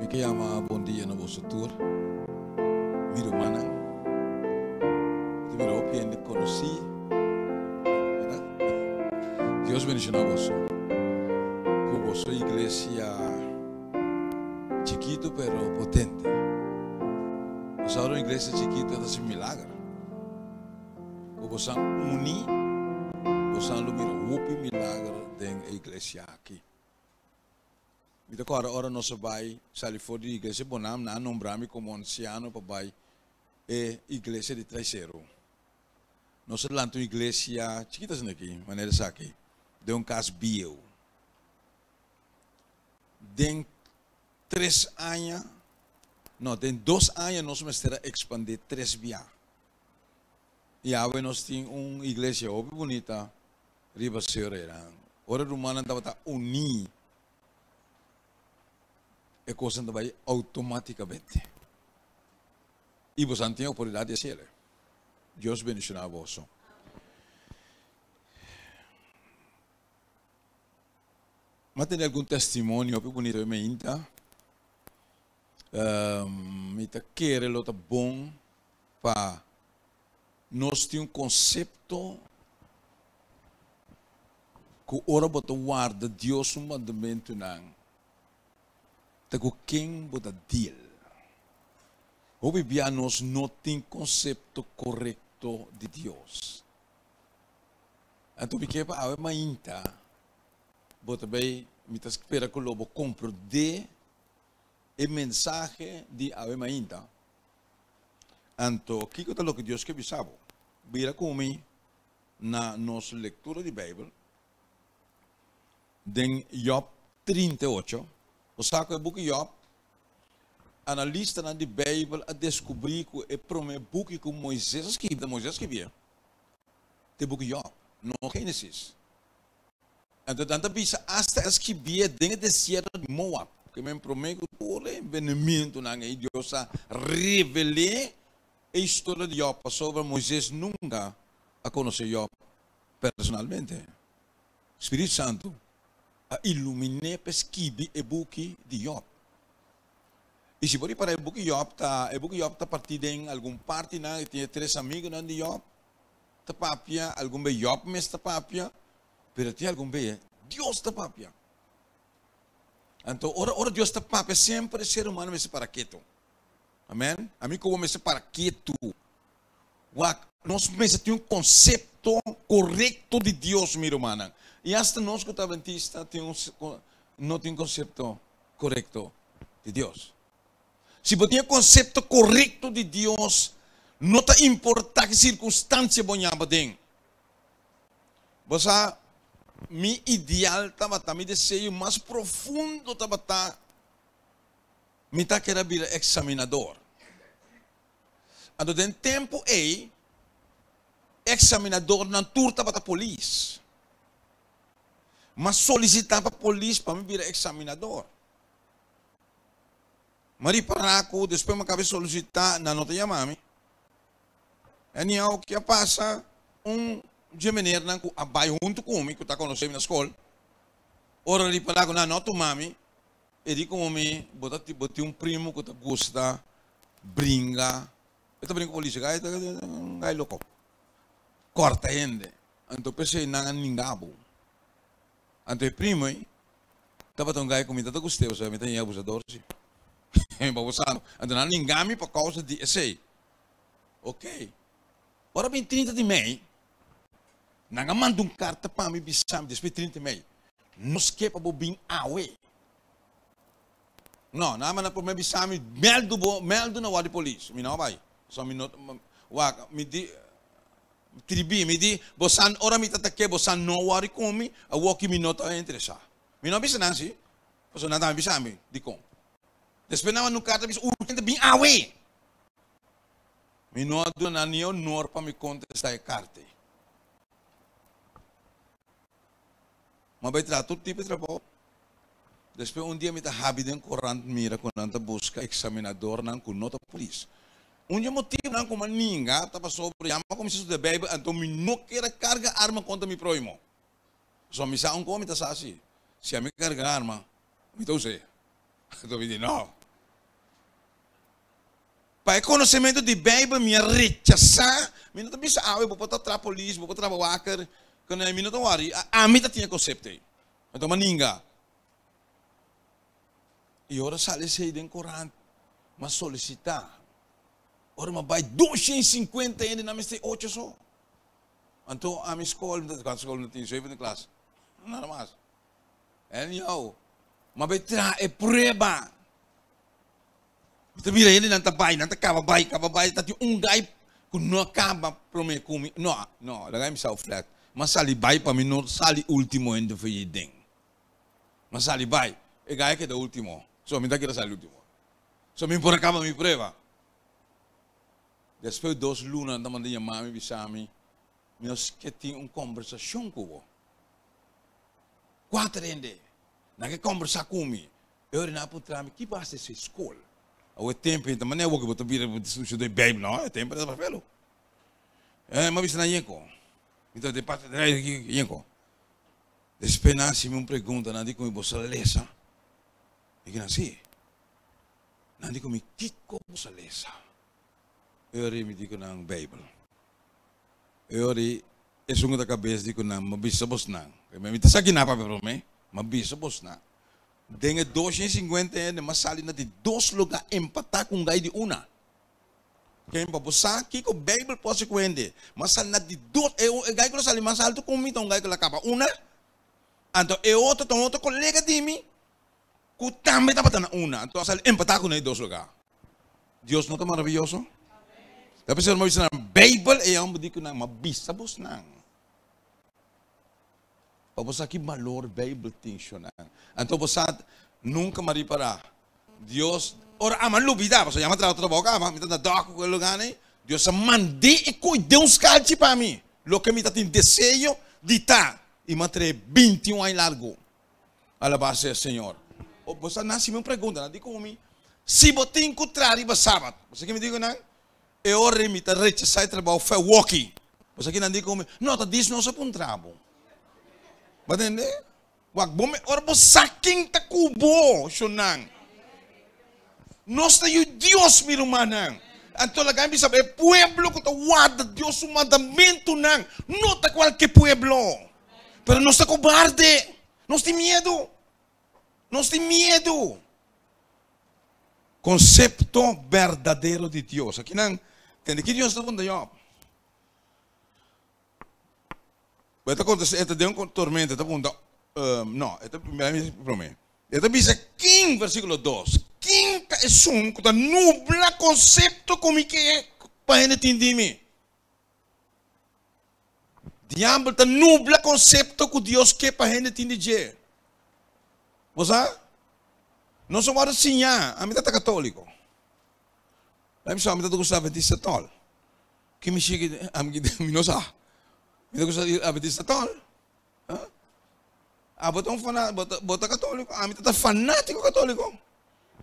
Mi ke yama bon dia na boso tur, mi rumannan. Mi ta mira hopi hende konosí, bèrdat? Dios bendishoná boso ku boso iglesia chikitu pero potente. Bo sa ora un iglesia chikitu ta hasi milager. Ku boso a uní, boso lo mira hopi milager den e iglesia aki. Mi ta kòrda ora nos a bai sali for di iglesia Bonam, nan a nombra mi komo ansiano pa bai e iglesia di Traiseru. Nos a lanta un iglesia chikito asina aki, manera esaki, den un kas bieu. Den tres aña, no, den dos aña nos mester a ekspandé tres bia. I awe nos tin un iglesia hopi bunita riba Seoreran. Ora rumannan tabata uní, e kosnan ta bai outomátikamente. I boso tin outoridat di hasiel. Dios bendishoná boso. Mi a tene algun testimonio hopi bunita hoy mainta. Mi ta kere lo ta bon pa nos tin un konsepto ku ora bo ta warda Dios su mandamentunan, ta ku ken bo ta deal. Hopi bia nos no tin konsepto korekto di Dios. Anto mi ke pa awe mainta bo ta bay, mi ta spera ku lo bo komprondé e mensahe di awe mainta. Anto, kiko ta loke Dios ke bisa bo? Bira ku mi na nos lektura di Beibel den Job 38. Bo sa ku e buki Job, analistanan di Beibel a deskubrí ku e promé buki ku Moises a skibi, ta Moises a skibié, ta e buki Job, no Génesis. Anto nan ta bisa asta el a skibié den e desierto di Moab, ke men promé ku tur e envenenamentunan ei Dios a revel'é e historia di Job, pasobra Moises nunka a konosé Job personalmente. Spiritu Santu a ilumin'é pa e skibi e buki di Job. I si bo ripará e buki Job ta e buki Job ta partí den algun partinan, e tin e tres amigunan di Job ta papia, algun be Job mes ta papia, Pero tin algun bes Dios ta papia. Anto ora ora Dios ta papia semper e ser humano mester para ketu. Amen. Ami ku bo mester para ketu. Wak, nos mester tin un konsepto korekto di Dios, mi rumannan. I asta nos ku ta adventista tin un no tin konsepto korekto di Dios. Si bo tin e konsepto korekto di Dios, no ta importa ki sirkunstansia bo ñaba den. Bo sa, mi ideal tabata, mi deseo mas profundo tabata, mi ta keda bira eksaminador. Anto den tempu ei, eksaminadornan tur tabata polis. M'a solisitá pa polis pa mi bira eksaminador. M'a ripará ku despues m'a kaba di solisitá, nan no ta yama mi. Anyhow, ke a pasa un dje menernan ku a bai huntu ku mi, ku ta konosé mi na skol, ora ripará ku nan no a tuma mi, e di ku mi, Bo ta bo tin un primu ku ta gusta bringa, e ta bringa ku polis, gai ta gai loko, kòrta hende. Anto p'esei nan a ninga bo. Anto e primu ei tabata un gai ku mi ta ta gust'é, pasobra mi ta ña abusador si. Mi babosando. Anto nan a ninga mi pa kousa di esei. Ok. Ora bin 30 di mei, nan a manda un karta pa mi bisa mi despues 30 di mei, nos ke pa bo bin awe. No, nan a manda prome bisa mi, meldu bo, meldu na wòrdu di polis. Mi no a bai. So mi no, wak, mi di, tribi, mi di, bo sa, ora mi ta ta ke bo sa no wòrdu ku mi, awoki mi no ta interesá. Mi no a bisa nan si, pasobra nan tambe bisa mi dikon. Despues nan a manda un karta bisa urgente bin awe. Mi no a duna nan ni honor pa mi kontestá e karta ei. Mi a bai traha tur tipo di trabou. Despues un dia mi ta habi den korant mira ku nan ta buska eksaminadornan ku no ta polis. Un di e motibunan ku mi a ninga ta pasobra ya mi a kuminsá studia Beibel anto mi no kier a karga arma kontra mi próhimo. Pasobra mi sa un kos mi ta sa si, si ami karga arma mi ta us'é. Anto mi di no. Pa e konosementu di Beibel mi a rechasá, mi no ta bisa awe bo por ta traha polis, bo por traha bewaker, kende mi no ta wòri, ami ta tin e konsepto ei. Mi ta maninga. I ora sali esei den korant, mi a solisitá. Ora mi a bai 250 hende nan mester ocho so. Anto ami skol, mi ta kua skol mi ta tin? Zevende klas. Nada mas. Anyhow, mi a bai traha e prueba. Mi ta mira hendenan ta bai, nan ta kaba bai, kaba bai, ta tin un gai ku no a kaba promé ku mi. No, no, laga mi sa flat. Mi a sali bai pa mi no sali último hende for ei den. Mi a sali bai, e gai a keda último. So mi ta keda sali último. So mi por a kaba mi prueba. Despues dos luna nan ta manda yama mi bisa mi, mi nos ke tin un kombersashon ku bo. Kuater hende, nan ke kombersá ku mi. E ora nan a puntra mi, Ki basa esei skol? Awe tempu ta manera awor ku bo ta bira studia Beibel, no, e tempu tabata felo. E mi a bisa nan yeko, mi ta den parti di yeko. Despues nan a hasi mi un pregunta, nan di ku mi, Bo sa lesa? Mi di nan, Si. Nan di ku mi, Kiko bo sa lesa? E ora mi di ku nan, Beibel. E ora esun ku ta kabes di ku nan, Mi a bisa bosnan. Mi ta sa kina papia promé, mi a bisa bosnan. Den e 250 hende mas sali na di dos lugá empatá ku un gai di una. Ken pa bo sa kiko Beibel por hasi ku hende? Mas sali na di dos, e e gai ku lo sali mas altu ku mi ta un gai ku lo a kaba una, anto e otro ta un otro kolega di mi ku tambe tabata na una, anto a sali empatá ku nan e dos lugá. Dios no ta maravioso? Ta p'esei ora mi a bisa nan Beibel e homber di ku nan, mi a bisa bosnan. Pa bo sa ki balor Beibel tin, shonnan. Anto bo sa, nunka mi a ripará, Dios, ora ami a lubidá, pasobra ya mi a traha otro trabou kaba, mi ta na dòk ku e lugá ei, Dios a mand'é e koi den un skalchi pa mi, loke mi ta tin deseo di ta, i mi a trae 21 aña largu. Alabá sea Señor. Bo sa, nan hasi mi un pregunta, nan di ku mi, Si bo tin ku traha riba sabat, bo sa ki mi di ku nan? E ora ei mi ta rechasá e trabou fe woki. Bo sa kinan di ku mi? No, ta dis nos a puntra bo. Bo a tende? Wak, bo me, ora bo sa ken ta ku bo, shonnan. Nos ta yu Dios, mi rumannan. Anto laga mi bisa bo, e pueblo ku ta warda Dios su mandamentunan no ta kualke pueblo. Pero nos ta kobarde. Nos tin miedu. Nos tin miedu. Konsepto berdadero di Dios. Aki nan tende ki Dios ta punta Job. E ta kontesta, e ta den un tormenta, e ta punta, no, e ta prome. E ta bisa kin, versíkulo dos, kin ta esun ku ta nubla konsepto ku mi ke pa hende tin di mi? Diabel ta nubla konsepto ku Dios ke pa hende tin di dje. Bo sa? Nos a wòrdu siñá, ami ta ta katóliko. Mi sa mi ta gusta Adventista tòl. Ki mi shiki, ami mi no sa. Mi ta gusta Adventista tòl. Abo ta un fana, bo ta, bo ta katóliko, ami ta ta fanátiko katóliko.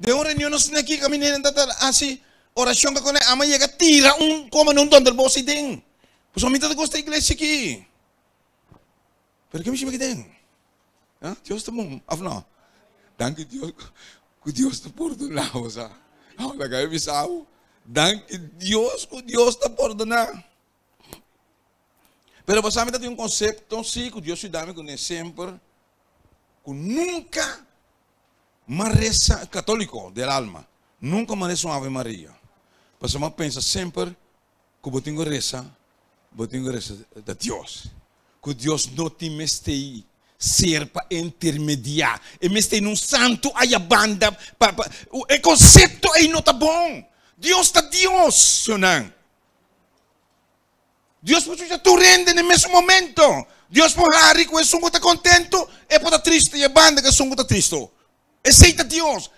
Den un reunion nos tin aki, kaminda hende ta ta hasi orashon ka kone, ami a yega tira un koma na un dònderbos ei den. Pasobra mi ta ta gusta iglesia aki. Pero ke mi shima aki den? Ha? Dios ta bon, of no? Danki Dios ku Dios ta pordoná bo sa. Awor laga mi bisa bo, danki Dios ku Dios ta pordoná. Pero bo sa mi ta tin un konsepto si ku Dios yuda mi kuné semper ku nunka m'a resa, katoliko del alma, nunka m'a resa un Ave Maria. Pasobra m'a pensa semper ku bo tin ku resa, bo tin ku resa ta Dios. Ku Dios no tin mester ser pa intermediá, e mester un santu aya banda pa, pa, e konsepto ei no ta bon. Dios ta Dios, shonnan. Dios por chucha tur hende na e mesun momento. Dios por hari ku esun ku ta kontentu, e por ta tristu i e banda ku esun ku ta tristu. Esei ta Dios.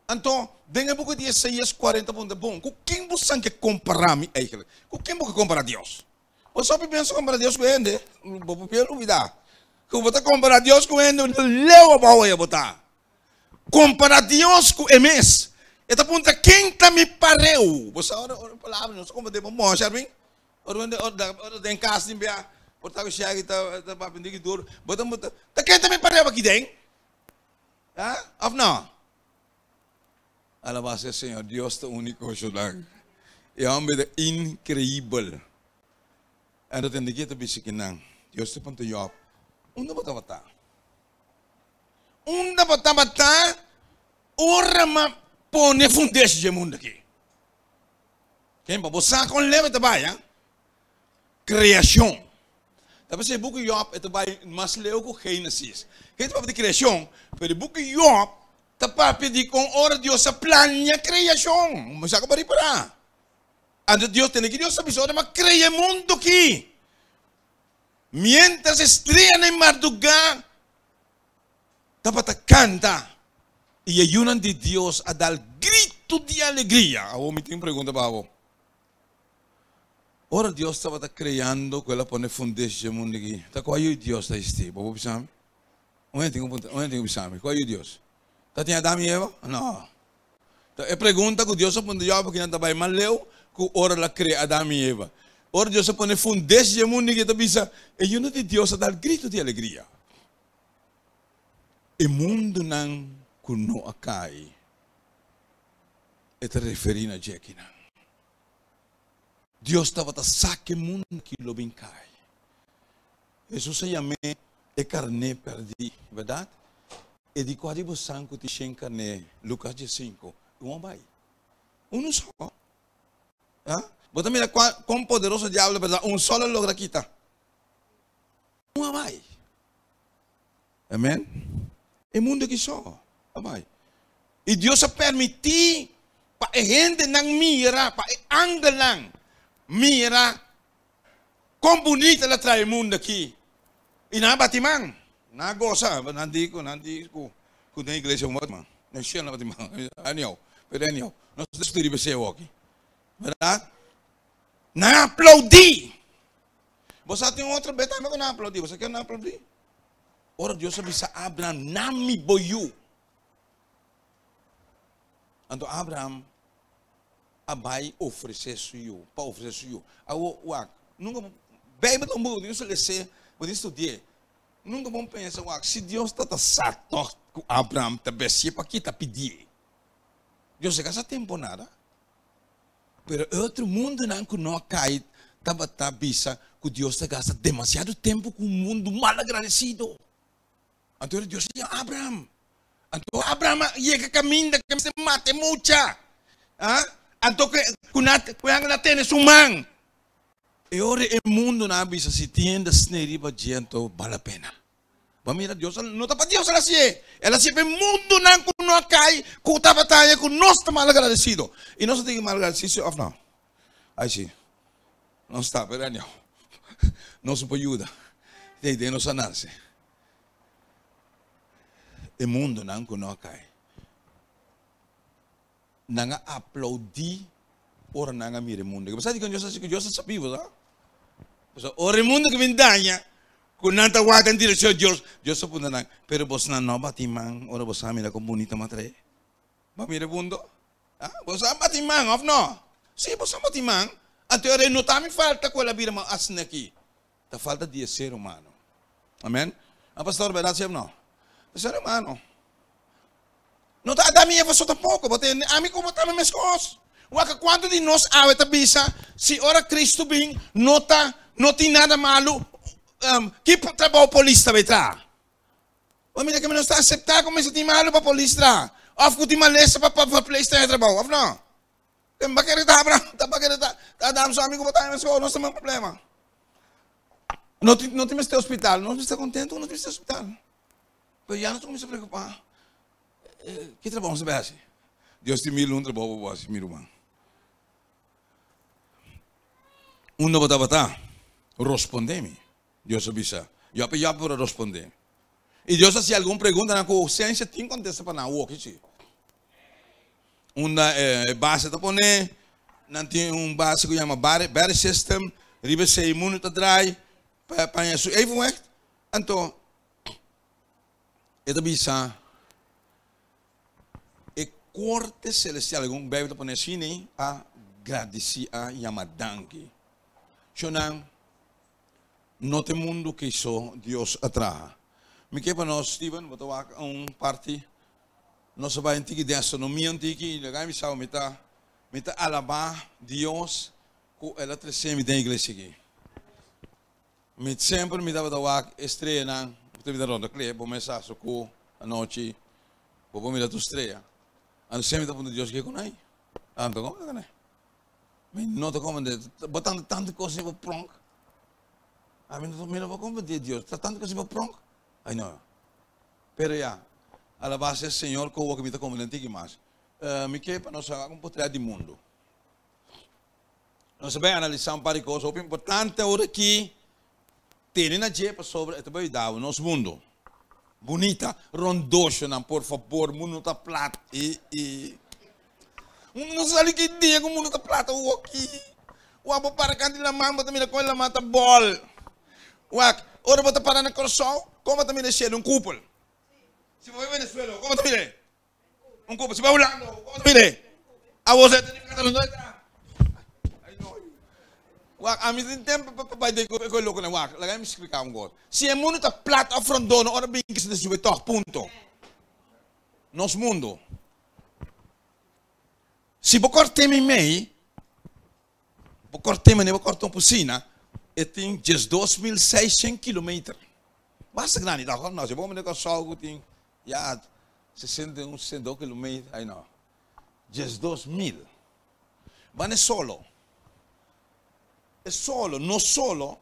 Anto, den e buki di Isaías 40 punta, Bon, ku ken bo san ke kompará mi eigentlik? Ku ken bo ke kompará Dios? Bo sa hopi pensa kompará Dios ku hende, bo por bien lubidá ku bo ta kompará Dios ku hende, leu abou aya bo ta. Compara Dios cu e mes. E ta puntra, Ken ta mi pareu? Bo sa ora ora palabra nos ta comprende bo moshi armin? Ora ora ora ora den cas tin bia por ta cu shaggy ta ta papia diki duro. Bo ta bo ta ta ken ta mi pareu aki den? Ha? Of no? Alaba sea Señor, Dios ta unico, shonnan. E homber ta increibel. Anto tende ki e ta bisa kinan, Dios ta puntra Job, Unda bo tabata? Unda bo tabata ora m'a pone fundeshi dje mundu aki? Ken pa bo sa kon leu e ta bai, ha? Kreashon. Ta p'esei e buki Job e ta bai mas leu ku Génesis. Génesis papia di kreashon, pero e buki Job ta papia di kon ora Dios a plania kreashon. Bo sa ku bo ripará? Anto Dios tende ki Dios a bisa ora m'a krea e mundu aki. Miéntras e streanan e mardugá tabata kanta i e yunan di Dios a dal gritu di alegria. Awor mi tin un pregunta pa bo. Ora Dios tabata kreando ku el a pone fundeshi dje mundu aki, ta kua yu Dios ta existí? Bo por bisa mi? Un hende tin ku puntra, un hende tin ku bisa mi, kua yu Dios? Ta tin Adam i Eva? No. Ta e pregunta ku Dios a puntra Jòb aki nan ta bai mas leu ku ora el a krea Adam i Eva. Ora Dios a pone fundeshi dje mundu aki, e ta bisa, e yunan di Dios a dal gritu di alegria. E mundunan ku no a kai, e ta referí na dje akinan. Dios tabata sa ke mundu aki lo bin kai. Hesus a yam'é e karné pèrdí, bèrdat? E di kua di bo san ku tin shen karné? Lukas diesinku. Un a bai. Unu so. Ha? Bo ta mira kua kon poderoso diablo ta, bèrdat? Un solo a logra kita. Un a bai. Amen. E mundu aki so a bai. I Dios a permití pa e hendenan mira, pa e angelnan mira kon bunita el a traha e mundu aki. I nan a bati man, nan a gosa. Nan di ku nan di ku ku den iglesia un bati man. Den shelu nan bati man. Anyhow, pero anyhow, nos ta diskutí riba esei awoki. Bèrdat? Nan a aplaudí. Bo sa tin otro bes tambe ku nan a aplaudí. Bo sa ke nan a aplaudí? Ora Dios a bisa Abraham, Na mi bo yu. Anto Abraham a bai ofresé su yu, pa ofresé su yu. Awor, wak, nunka bo, Beibel ta un buki, bo tin ku les'é, bo tin studi'é. Nunka bo pensa, wak, si Dios ta ta sa tòg ku Abraham ta besié, pakí ta pidié? Dios a gasta tempu nada. Pero e otro mundunan ku no a kai tabata bisa ku Dios ta gasta demasiado tempu ku un mundu malagradesido. Anto Dios a yama Abraham. Anto Abraham a yega kaminda ku mester mata e mucha. Ah? Anto ku ku na ku e angel a tene su man. E ora e mundunan a bisa si tin hende asina riba dje anto bal la pena. Bo mira, Dios a, no ta pa Dios el a hasié, el a hasié pa e mundunan ku no a kai, ku tabata haña ku nos ta malagradesido. I nos a tin malagradesido òf no? Ai si, nos ta, pero anyhow, nos no por yuda. Ei den nos a nase. E mundunan ku no a kai, nan a aplaudí ora nan a mira e mundu. Bo sa dikon Dios a hasi ku Dios a sabí bo sa? Pasobra ora e mundu ke bin daña, ku nan ta wak den direkshon di Dios, Dios a puntra nan, Pero bosnan no a bati man ora boso a mira kon bunita m'a trae? Bo a mira e mundo? Ah, boso a bati man òf no? Sí, boso a bati man. Anto e ora ei no ta mi falta ku el a bira mal asina aki. Ta falta di e ser humano. Amen. A pastor, berdad si of no? E ser humano. No ta Adam y Eva so tampoco, bo tende? Ami cu bo tambe mescos. Wak cuanto di nos awe ta bisa, si ora Cristo bin, no ta, no tin nada malu, um, ki trabou polis ta bay traha? Bo mira ke nos ta acepta cu mester tin malu pa polis traha, of cu tin malesa pa pa polis traha e trabou, of no? Ten ba kere ta Abraham, ta ba kere ta Adam so ami cu bo tambe mescos, nos ta men problema. No tin, no tin mester hospital, nos mester contento cu no tin mester hospital. Pero ya nos ta cuminsa preocupa, ki trabou nos ta bay haci? Dios tin mil un trabou pa bo haci, mi ruman. Unda bo tabata? Rosponde mi. Dios a bisa. Job e Job por a rosponde. I Dios a haci algun preguntanan cu ciencia tin contesta pa nan awoki si. Unda e base ta pone, nan tin un base cu yama battery system, riba esey mundo ta draai pa paña su evenwicht. Anto e ta bisa e korte selestial, algun Bijbel ta pone asina, a gradisi, a yama danki. Shonnan, no ta e mundu ke so Dios a traha. Mi ke pa nos, Steven, bo ta wak un parti, nos a bai un tiki den astronomia un tiki, i laga mi sa mi ta. Mi ta alabá Dios ku El a trese mi den iglesia aki. Mi semper mi tabata wak e streanan, bo ta mira rònt akle, bo mes sa sukú anochi, bo por mira tur strea. Anto semper mi ta puntra Dios, ke ku nan? Anto komo ta ku nan? Mi no ta komprendé, bo tanta tantu kos riba pronk. Ami mi no por komprendé Dios, ta tantu kos riba pronk. Ai no. Pero ya, alabá sea Señor ku awor mi ta komprendé un tiki mas. Mi ke pa nos haga un potret di mundu. Nos a bai analisá un par di kos hopi importante awor aki. Tene na dje pasobra e ta bai yuda bo nos mundu. Bunita rondoshonan, por fabor, mundu no ta plat. I, i. Mundu no sali ki dia ku mundu ta plat awor aki. Wak, bo para kanti laman, bo ta mira kon e laman ta bòl. Wak, ora bo ta para na Kòrsou, kon bo ta mira e shelu? Un kupel. Si bo bai Venezuela, kon bo ta mira e? Un kopo si ba Hulanda komo ta mire? Awor sa ta nifica ta no ta. Ay no. Wak, ami tin tempo pa bai den e koe loko nan. Wak, laga mi splika un kos. Si e mundu ta plat of rondono, ora bin kisa ta sube tog, punto. Nos mundu. Si bo kort'é mi mei, bo kort'é manera bo korta un pusina, e tin 12600 kilometer. Basta grandi tog, no? Si bo mira Kòrsou ku tin Ya 61, 62 kilometer, ay no, 12000. Ban e solo. E solo, no solo,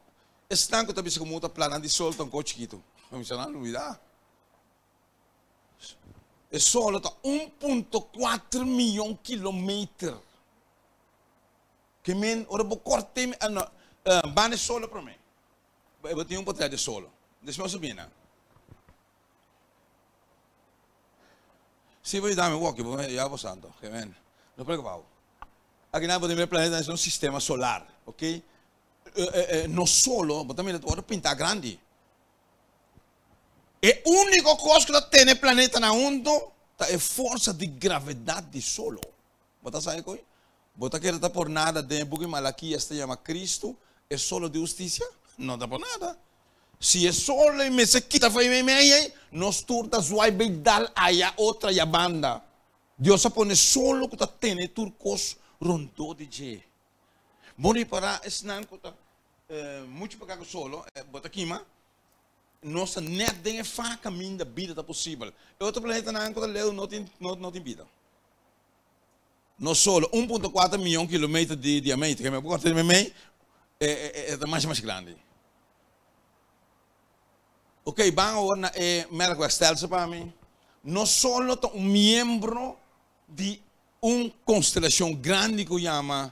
esnan ku ta bisa ku mu ta plana di sol ta un kos chikitu. Mi sa nan lubida. E solo ta 1.4 miyon kilometer. Ke men, ora bo korte, ah, no, ban e solo prome. Bo tin un potret di solo. Despues bo bina. Si bo yuda mi woki bo ya bo santo. Amen. No preocupa bo. Aki nan bo ta mira planeta es un sistema solar, ok? No solo, bo ta mira ta pinta grandi. E unico cos cu ta tene planetanan hunto ta e forsa di gravedad di solo. Bo ta sa e? Bo ta kere ta por nada den e buki Malakias ta yama Cristo e solo di husticia? No ta por nada. Si e solo ei mester kita for ei mei ei, nos tur ta zwai bay dal aya otra ya banda. Dios a pone solo ku ta tene tur kos rondó di dje. Bo ripará esnan ku ta muchu peka ku solo, bo ta kima, nos ta nèt den e fa kaminda bida ta posibel. E otro planetanan ku ta leu no tin no tin bida. No solo 1.4 miyon kilometer di diameter, ke bo kòrta di meimei, e ta masha masha grandi. Ok, ban awor na e Melkwegstelsel pa mi. No solo ta un miembro di un konstelashon grandi ku yama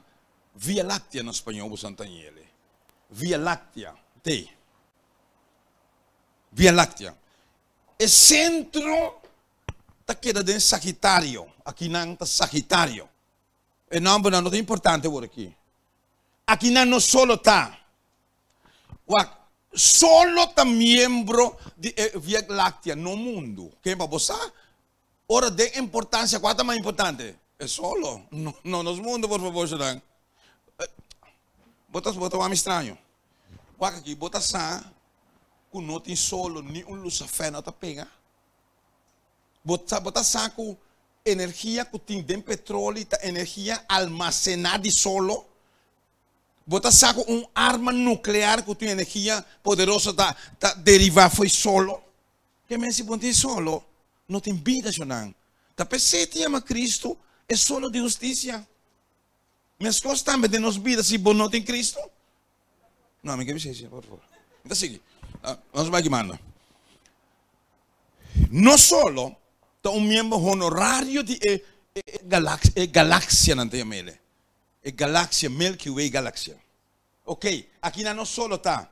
Via Láctea na spañó, bo sa ntanyele. Via Láctea, te. Via Láctea. E sentro ta keda den Sagitario. Akinan ta Sagitario. E nòmbernan no ta importante awor aki. Akinan no solo ta. Wak, solo ta miembro di e Via Láctea, no mundu. Ken pa bo sa? Ora den importancia, kua ta mas importante? E solo. No, no nos mundu, por fabor, shownan. Bo ta, bo ta wak mi straño. Wak aki, bo ta sa ku no tin solo ni un lusafè no ta pega. Bo ta, bo ta sa ku energia ku tin den petroli ta energia almasená di solo. Bo ta sa ku un arma nuklear ku tin energia poderoso ta, ta derivá fo'i solo. Ke men si bo no tin solo, no tin bida, shonnan. Ta p'esei ta yama Kristu e solo di hustisia. Meskos tambe den nos bida si bo no tin Kristu. No, mi ke bisa esei, por favor. Mi ta sigui. Nos bai ki manda. No solo ta un miembro honorario di e e galaxianan ta yama ele. E galaxia, Milky Way galaxia. Ok, akinan no solo ta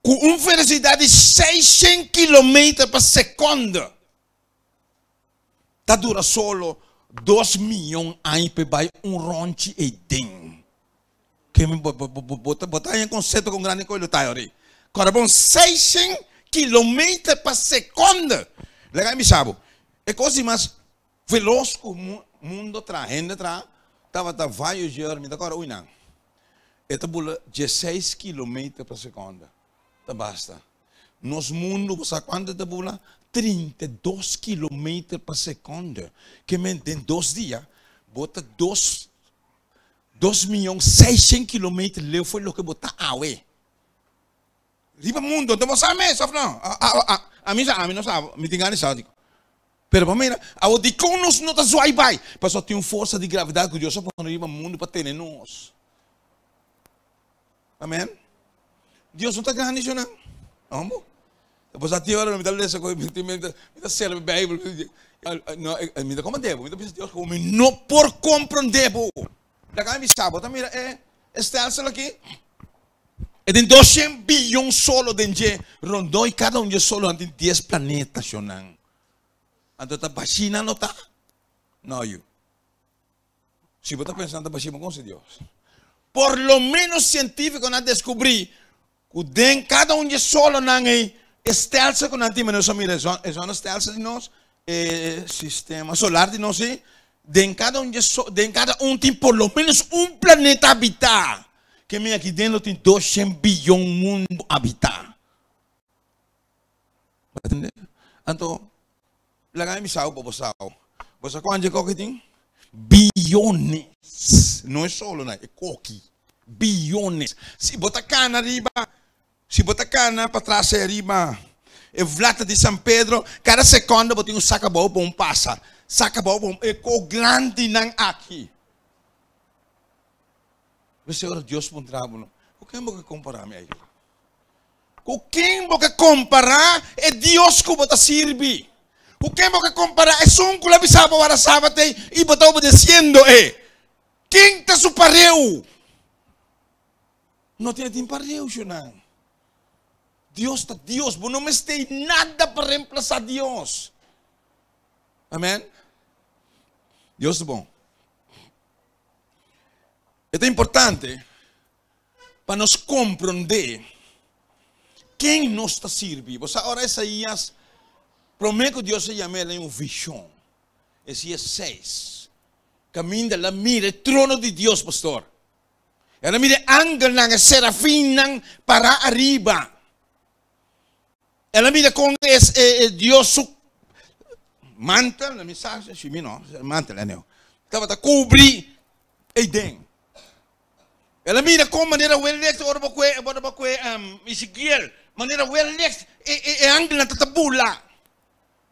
ku un velosidat di seishent kilometer pa sekonde. Ta dura solo 2 miyon aña pa e bai un ronchi ei den. Ke mi bo bo bo ta haña konsepto kon grandi koe lo ta ayori. Kòrda bon, 600 kilometer pa sekonde. Laga mi bisa bo, e kos di mas velos ku mundo traha, hende traha, tabata Voyager, mi ta kòrda ui nan. E ta bula 16 kilometer pa sekonde. Ta basta. Nos mundu, bo sa kuantu e ta bula? 32 kilometer pa sekonde. Ke men den 2 dia. Bo ta dos, 2 miyon 600 kilometer leu for di loke bo ta awe. Riba mundo, anto bo sa mes of no? Ami sa, ami no sa, mi tin gana di sa. Pero pa mira, awo dikon nos no ta zwai bai? Pasobra tin un forsa di gravedat ku Dios a pone riba mundu pa tene nos. Amen. Dios no ta grandi sho nan. Hombo. Pues a ti ora mi ta lesa ku mi ta sera mi Bijbel. No, mi ta komprende bo. Mi ta bisa Dios ku mi no por komprende bo. Laga mi bisa bo, ta mira e stelsel aki? E tin 200 biyon solo den dje rondó i kada un dje solonan tin 10 planeta shonnan. Anto ta bashí nan no ta? No yu. Si bo ta pensa nan ta bashí, bo konose Dios. Por lo menos sientífikonan a deskubrí ku den kada un dje solonan ei e stelsel ku nan tin, manera nos a mira e zonnestelsel di nos, e sistema solar di nos ei, den kada un dje den kada un tin por lo menos un planeta habitá. Ke men aki den lo tin 200 biyon mundu habitá. Bo ta tende? Anto, laga mi bisa bo pa bo sa. Bo sa kuantu dje koki tin? Biyones. No e solo nan, e koki. Biyones. Si bo ta kana riba, si bo ta kana patras ei riba e vlakte di San Pedro, kada sekondo bo tin un saka abou pa un pasa. Saka abou pa un, e kok grandinan aki. P'esei ora Dios puntra bo, Ku ken bo ke kompará mi ayuda? Ku ken bo ke kompará e Dios ku bo ta sirbi? Ku ken bo ke kompará esun ku lo a bisa bo wara sabat ei i bo ta obedesiendo e? Ken ta su pareu? No tin pareu, shunan. Dios ta Dios. Bo no mester nada pa remplasá Dios. Amen. Dios ta bon. E ta importante pa nos komprondé ken nos ta sirbi. Bo sa ora Isaías, promé ku Dios a yam'é, el a haña un vishon. Isaías 6, kaminda el a mira e trono di Dios, pastor. El a mira e angelnan, e serafinnan pará ariba. El a mira kon e Dios su mantel, na mi sa si mi no, mantel aneo, tabata kubri eiden. El a mira kon manera welek ora bo kue, ora bo kue Ezekiel, manera welek e angelnan ta ta bula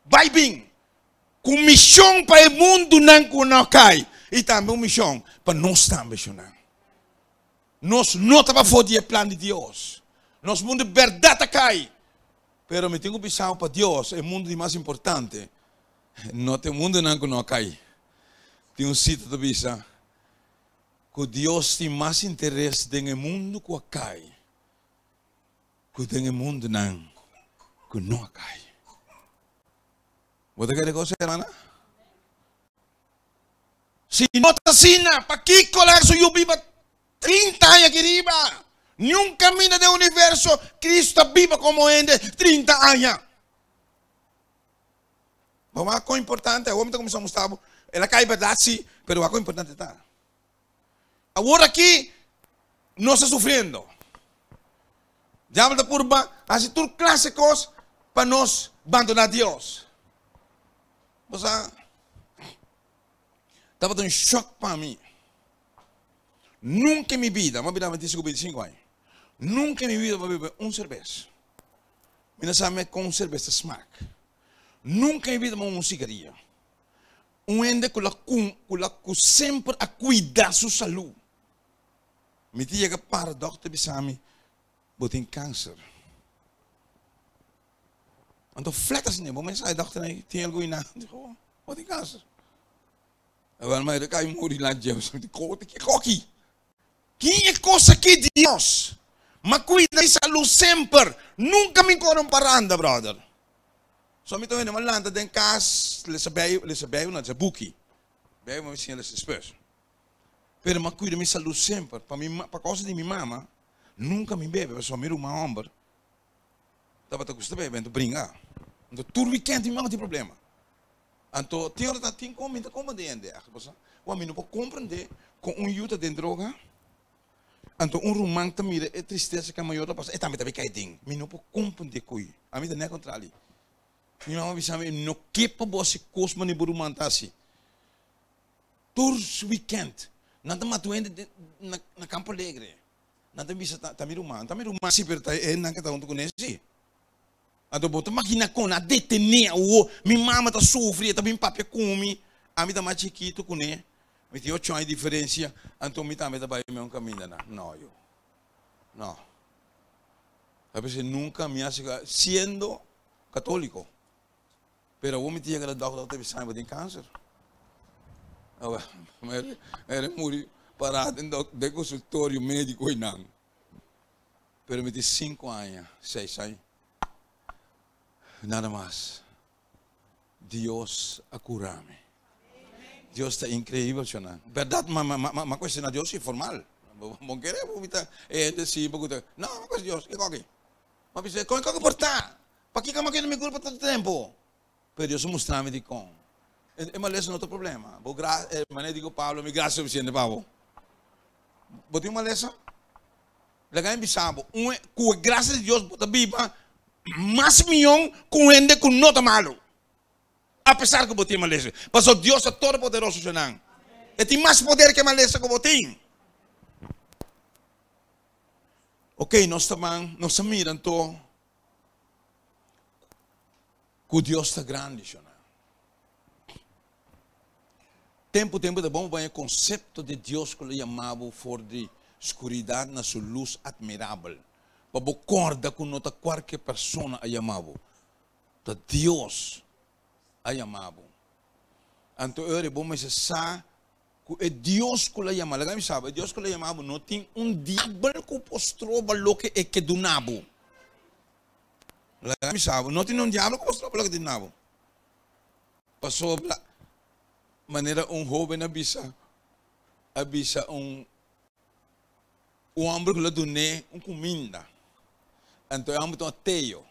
bai bin ku mishon pa e mundunan ku no kai i tambe un mishon pa nos tambe shonnan. Nos no ta pafó di e plan di Dios. Nos mundu bèrdat a kai. Pero mi tin ku bisa pa Dios, e mundu di mas importante no ta e mundunan ku no a kai. Tin un sita ta bisa ku Dios tin mas interes den e mundu ku a kai ku den e mundunan ku no a kai. Bo ta kere kos, hermana? Si no ta asina, pakiko laga su yu biba 30 aña aki riba? Niun kaminda den universo Cristo a biba komo hende 30 aña. Bo wak kon importante, awor mi ta kuminsá mustra bo, el a kai bèrdat si, pero wak kon importante ta. Awor aki nos ta sufriendo. Diabel ta purba hasi tur klase kos pa nos bandoná Dios. Bo sa, tabata un shòk pa mi. Nunka en mi bida, mi a bira 25, 25 aña, nunka en mi bida mi a bebe un serbes. Mi no sa kon un serbes ta smak. Nunka en mi bida mi a huma un sigaria. Un hende ku la ku la ku semper a kuida su salú. Mi ta yega para dòkter bisa mi, bo tin kanser. Anto flat asina, bo mester sa e dòkter ei tin algu i nan. Dijo, bo tin kanser. Awel mi a kai muri la dje, mi di, kote ki koki? Ki e kos aki Dios? Ma kuida mi salú semper, nunka mi kore un paranda, brother. So mi ta wende, mi a lanta den kas, lesa Bijbel, lesa Bijbel no, lesa buki. Bijbel mi siña lesa despues. Pero mi a kuida mi salú semper, pa mi, pa kousa di mi mama, nunka mi bebe, pasobra mi ruman hòmber tabata gusta bebe, anto bringa. Anto tur wikènt mi mama tin problema. Anto tin ora ta tin kon mi ta komprendé hende ègt, bo sa. Wak mi no por komprendé kon un yu ta den droga, anto un ruman ta mira e tristesa ku e mayor ta pasa, e tambe ta bin kai den. Mi no por komprendé koe. Ami ta nèt kontrali. Mi mama bisa mi, no ke pa bo hasi kos manera bo ruman ta hasi. Tur weekend nan ta mata un hende na Campo Alegre. Nan ta bisa ta mi ruman, ta mi ruman si pero ta e nan ke ta huntu kuné si. Anto bo ta magina kon a detené awo, mi mama ta sufri e ta bin papia ku mi, ami ta mas chikitu kuné, mi tin ocho aña diferensia, anto mi tambe ta bai meun kaminda nan. No yu, no. Ta p'esei nunka mi a siendo katoliko. Pero awor mi ta yega na dokter, dokter bisa mi bo tin kanser. Awor mi muri pará den den konsultorio médiko einan. Pero mi tin sinku aña, seis aña, nada mas. Dios a kura mi. Dios ta inkreibel, shonnan. Bèrdat, ma ma ma kuestioná Dios si formal. Bo kere bo mi ta e hende simpel ku ta, no, mi a kuestioná Dios, kiko aki? Mi a bisa, kon kiko por ta? Pakiko mi a keda mi kulpa tantu tempu? Pero Dios a mustra mi dikon. E malesa no ta problema. Bo gra, e manera di ku Pablo, mi grasia sufisiente pa bo. Bo tin un malesa? Laga mi bisa bo, un ku e grasia di Dios bo ta biba mas mion ku un hende ku no ta malu. Apesar ku bo tin malesa. Pasobra Dios ta todopoderoso, shonnan. E tin mas poder ku e malesa ku bo tin. Ok, nos ta ban, nos ta mira anto ku Dios ta grandi, shona. Tempu tempu ta bon pa baña konsepto di Dios ku lo yama bo for di skuridat na su lus atmirabel. Pa bo kòrda ku no ta kualke persona a yama bo, ta Dios a yama bo. Anto e ora bo mester sa Ku e Dios ku lo yama, laga mi sa bo, e Dios ku lo yama bo no tin un diabel ku por stroba loke e ke duna bo. Laga mi sa bo, no tin un diabel ku por stroba loke e duna bo. Pasobra, manera un hoben a bisa, a bisa un un homber ku lo dun'é un kuminda, anto e homber ta un ateo,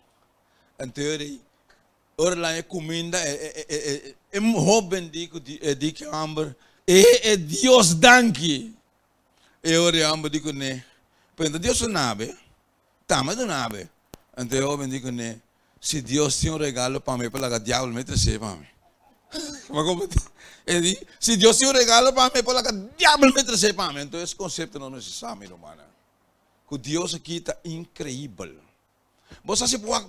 anto e rei Ora nan e kuminda, e hoben di ku e di ku e hòmber, E e Dios danki! E ora e hòmber di kuné, Pero ta Dios duna bo, tamba duna bo. Anto e hoben di kuné, Si Dios tin un regalo pa mi, e por laga diabel me tres'é pa mi. E di, Si Dios tin un regalo pa mi, e por laga diabel me tres'é pa mi. Anto es konsepto nos mester sa, mi rumannan, ku Dios aki ta inkreibel. Bo sa si bo wak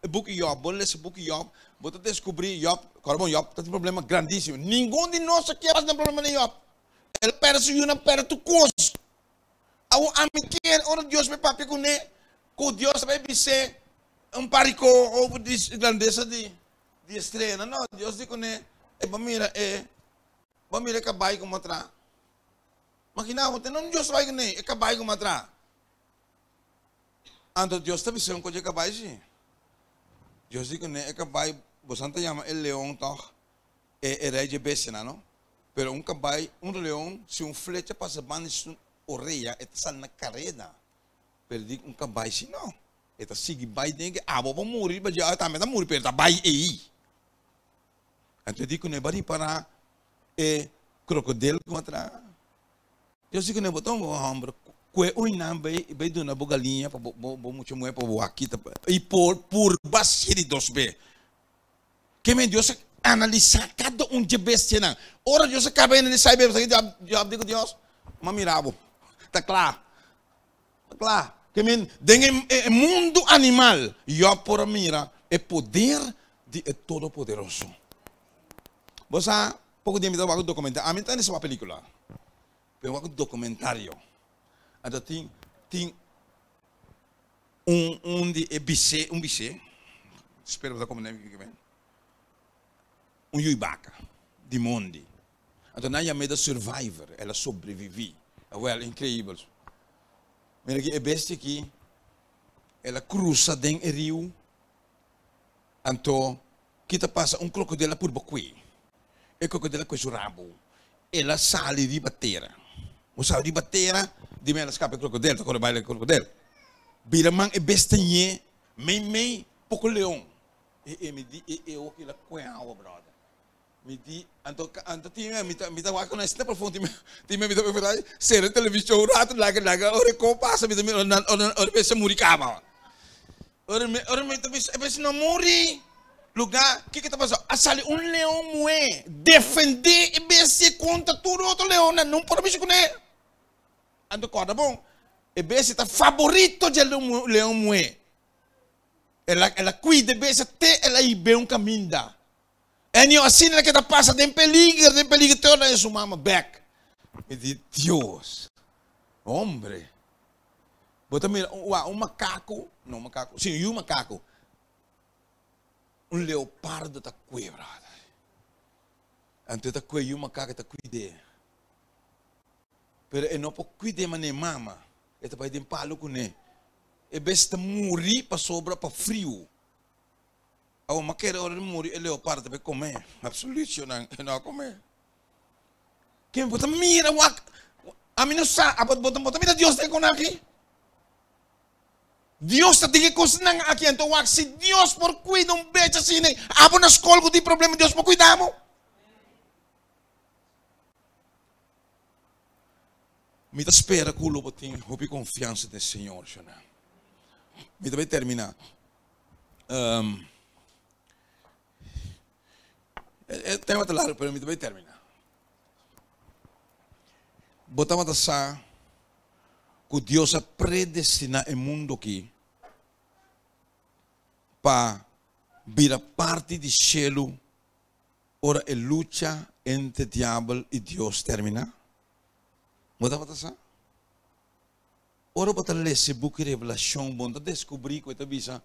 e buki Job, bo lesa e buki Job, bo ta deskubrí Job, kòrda bon Job ta tin problema grandísimo. Ningun di nos a kier pasa den problema di Job. El a pèrdè su yunan, pèrdè tur kos. Awor ami kier ora Dios bai papia kuné, ku Dios ta bai bis'é un par di kos over di grandesa di di e streanan. No, Dios di kuné, e bo mira e, bo mira e kabai ku matra. Magina bo, te no Dios ta bai kuné, e kabai ku matra. Anto Dios ta bisa un kochi e kabai si. Dios di kuné e kabai, bosan ta yama e leon tòg e e rei dje bestianan no? Pero un kabai, un leon, si un flecha pasa banda di su orea e ta sali na kareda. Pero di un kabai si no, e ta sigui bai den ke abo por muri riba dje, abo tambe ta muri pero e ta bai ei. Anto e di kuné bo a ripará e krokodil ku a traha? Dios di kuné bo ta un hòmber kue un nan bai bai duna bo galiña pa bo bo mucha muhé pa bo wak kita i por purba si di dos be. Ke men Dios a analisá kada un dje bestianan. Ora Dios a kaba analisá e bestia Job di ku Dios, M'a mira bo, ta kla, ta kla. Ke men den e mundu animal Job por a mira e poder di e Todopoderoso. Bo sa Poko dia mi ta wak un dokumentario, ami no ta wak pelikula, pero mi wak un dokumentario. Anto tin tin un un di e bisé, un bisé, spero bo ta komprende mi kimen, un yui baka di mondi. Anto nan yam'é the survivor, el a sobreviví. Awèl, inkreibel. Mira aki e bestia aki, el a krusa den e riu. Anto, ki ta pasa? Un krokodil a purba kue. E krokodil a kue su rabu. El a sali riba tera. Bo sali riba tera, di mei el a skapa e krokodil, ta kore bai laga e krokodil. Bira man e bestia ñe mei mei poko leon. E e mi di e e oki el a kue awa, brother. Mi di, anto anto tin mi ta mi ta wak ku nan asina profundo, tin tin mi ta prefera sera televishon un ratu laga laga ora e ko pasa mi ta mira ora nan ora ora e bestia muri kaba. Ora mi ora mi ta bisa e bestia no muri. Lugá, kiko ta pasa? A sali un leon muhé defendé e bestia kontra tur otro leonnan. No por a mishi kuné. Anto kòrda bon, e bestia ta faborito dje leon muhé. El a, el a kuida e bestia te el a hib'é un kaminda. Anio, asina el a keda pasa den peliger, den peliger te ora su mama bèk. Mi di, Dios, hombre, bo ta mira, wak, un makaku, no makaku, si, un yu makaku. Un leopardo ta kue, brother. Anto e ta kue yu makaka, e ta kuid'é. Pero e no por kuid'é manera e mama. E ta bai den palu kuné. E bes ta muri pasobra pa friu. Awor mi a kere ora di muri e leopardo ta bai kom'é. Absoluut shownan, e no a kom'é. Ken bo ta mira wak? Ami no sa, abo bo ta mira Dios den kon aki? Dios ta tin e kosnan aki, anto wak si Dios por kuida un becha asina, abo na skol ku tin problema, Dios por kuida bo? Mi ta spera ku lo bo tin hopi konfiansa den Señor, shona. Mi ta bai terminá. Um, e tema ta largu, pero mi ta bai terminá. Bo tabata sa ku Dios a predestiná e mundu aki pa bira parti di shelu ora e lucha entre diabel i Dios terminá? Bo tabata sa? Ora bo ta lesa e buki Revelashon, bo ta deskubrí ku e ta bisa,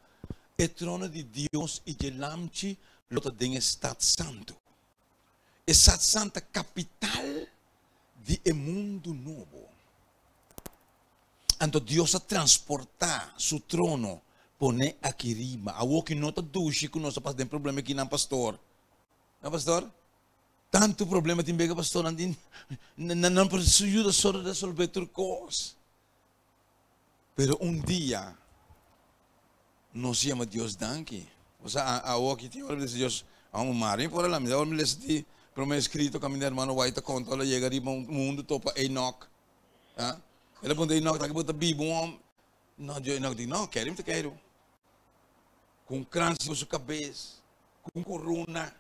E trono di Dios i dje Lamchi lo ta den e stat santu. E stat santu ta kapital di e mundu nobo. Anto Dios a transportá su trono pone aki riba. Awor ki no ta dushi ku nos a pasa den problema aki nan pastor. No pastor? Tantu problema tin bega pastor nan tin nan nan por su yuda solo resolve tur kos. Pero un dia nos yama Dios danki. Osea, awor aki tin ora mi ta bisa Dios, amo mari mi por a lamenta. Ora mi lesa di prome escrito kaminda hermano White ta konta ora yega riba un mundu topa Enoch. Ah, el a puntra Enoch, taki bo ta biba un hom? No, Enoch di, no, keri mi ta keiru. Ku un krans riba su kabes, ku un korona.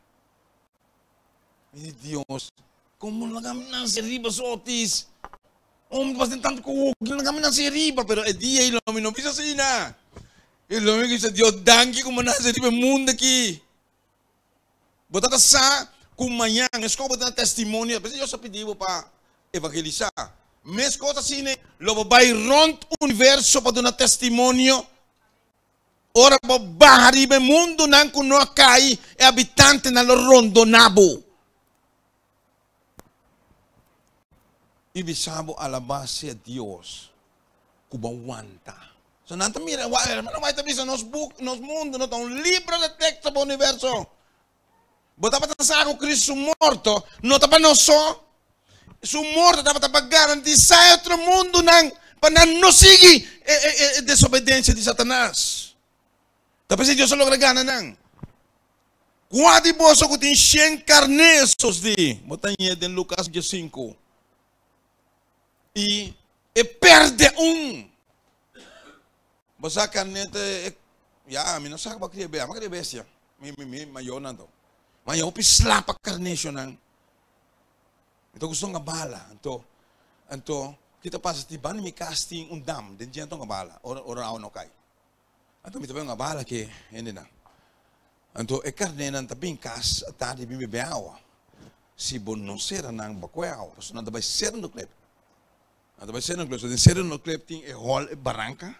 Mi di Dios, komo laga mi nase riba sotis? Om ta pasen tantu ku hopi, laga mi nase riba. Pero e dia ei lo mi no bisa asina. E lo mi bisa Dios, danki ku mi nase riba e mundu aki. Bo ta sa ku mañan, meskos bo ta na testimonio, p'esei Dios a pidi bo pa evangelisá. Meskos asina lo bo bai rònt universo pa duna testimonio. Ora bo baha riba e mundunan ku no a kai, e habitantenan lo rondoná bo i bisa bo, Alabá sea Dios ku bo a wanta. So nan ta mira, hermano White ta bisa, nos buk, nos mundu no ta un libro de teksto pa universo. Bo tabata sa ku Cristo su morto no ta pa nos so. Su morto tabata pa garantisá e otro mundunan pa nan no sigui e desobedensia di Satanas. Ta p'esei Dios a logra gana nan. Kua di boso ku tin shen karné sos di? Bo ta ñe den Lukas diesinku. I e pèrdè un. Bo sa karné ta e ya mi no sa ku bo a kria bestia, mi a kria bestia. Mi mi mi mayornan to. Ma ya hopi slapa karné shonnan. Mi ta gusta hunga bala. Anto anto ki ta pasa tin banda mi kas tin un dam den dje nan ta hunga bala ora ora awa no kai. Anto mi ta bai hunga bala ke hendenan. Anto e karnénan ta bin kas atardi bin bebe awa. Si bo no sera nan bo a kohe awa pasobra nan ta bai sera no klep. Nan ta bai sera no klep. So den sera no klep tin e hòl e baranka